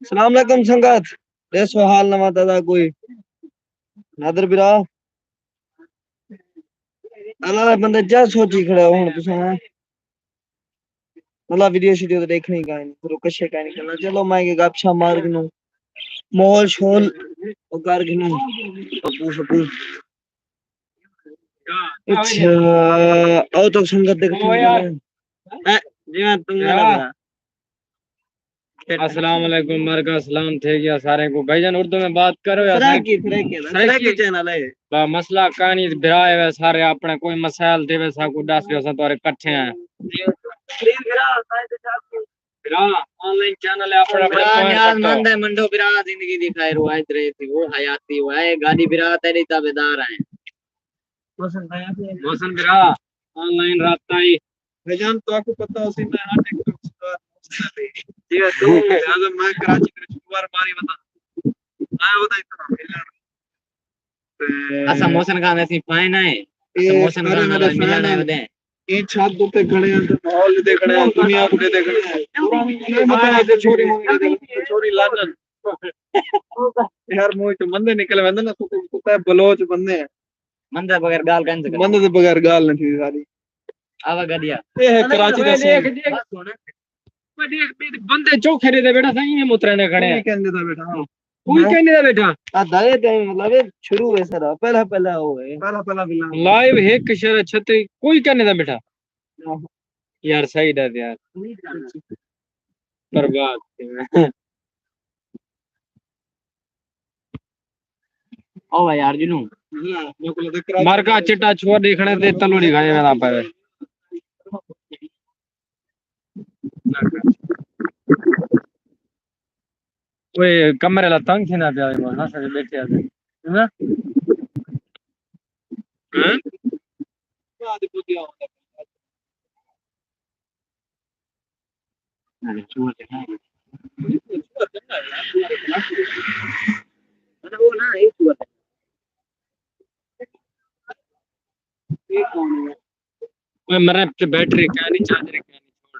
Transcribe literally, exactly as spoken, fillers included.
السلام علیکم سنگت، ݙیسو حال نواں تازہ کوئی؟ نادر برا، اللہ بندے کیا سوچی کھڑے ہو ہݨ تساں؟ مطلب ویڈیو شیڈیو تے ݙیکھݨی کائنی، پھر او کشے کائنی کرنا۔ چلو میں کہ گپ شپ مار گھنوں، ماحول شول او کر گھنوں، پپو شپو۔ اچھا، او تو سنگت دے کٹھے ہو یار۔ اے، جی میں تم میرا بھرا۔ السلام علیکم، مرکا سلام تھے گیا سارے کو۔ بھائی جان، اردو میں بات کرو یا سرائیکی؟ سرائیکی، سرائیکی۔ سرائیکی چینل ہے۔ با مسئلہ کہانی برا ہے، سارے اپنے کوئی مسائل دے وے سا کو دس جو سا تارے کٹھے ہیں۔ برا، آن لائن چینل ہے اپنا، اپنا بھرا۔ نیاز مند ہے منڈو برا، زندگی دی خیر ہوا ہے، تیرے تھی وہ حیاتی ہوا ہے، گاڑی برا تیری تابعدار ہیں۔ محسن برا، آن لائن رابطہ ہی۔ بھائی جان، تو آپ کو پتہ ہو سی میں ہر ایک کو جی، تو لہذا میں کراچی تے شکوار ماری وتا۔ آیا وتا اتنا ملن۔ تے اساں محسن خان اسی فین آئے۔ اے محسن خان میرے ملن فین آئے ودے۔ اے چھت تے کھڑے ہیں، تے ماحول دے کھڑے ہیں، دنیا کو دے کھڑے ہیں۔ پورا نہیں مطلب ہے کہ چھوری مونی دے کھڑے ہیں، چھوری لندن۔ یار، منہ چ مندے نکل ویندے نا، تو کتا بلوچ بندے ہیں۔ مندے بغیر ڳالھ کائنی سڳدی۔ مندے دے بغیر ڳالھ نہ تھیندی ساݙی۔ آوا گݙیا۔ اے ہے کراچی دا سین۔ ݙیکھ، ݙیکھ، بندے چوکھے ݙیہدے ٻیٹھا سئیں، ایویں مترے نے کھڑے۔ کوئی کہندے دا ٻیٹھا۔ کوئی کہندے دا ٻیٹھا۔ آ دائے تے مطلب اے شروع ہے سارا، پہلا پہلا او ہے۔ پہلا پہلا ولا۔ لائیو ہک شعر چھتری، کوئی کہندے دا ٻیٹھا۔ یار سائیڈ آ یار۔ برباد۔ او بھائی یار جنوں۔ مرکا چٹا چھوڑ ݙیکھݨے تے تلو ݙکھائے ویندا پئے۔ کوئی کمرے لا تنگ تھیندا پیا ہے، بس اساں تے ٻیٹھے ہسے۔ ہاں؟ ہاں؟ اوئے مرے تے بیٹری کائنی، چارجر کائنی، چھوڑ۔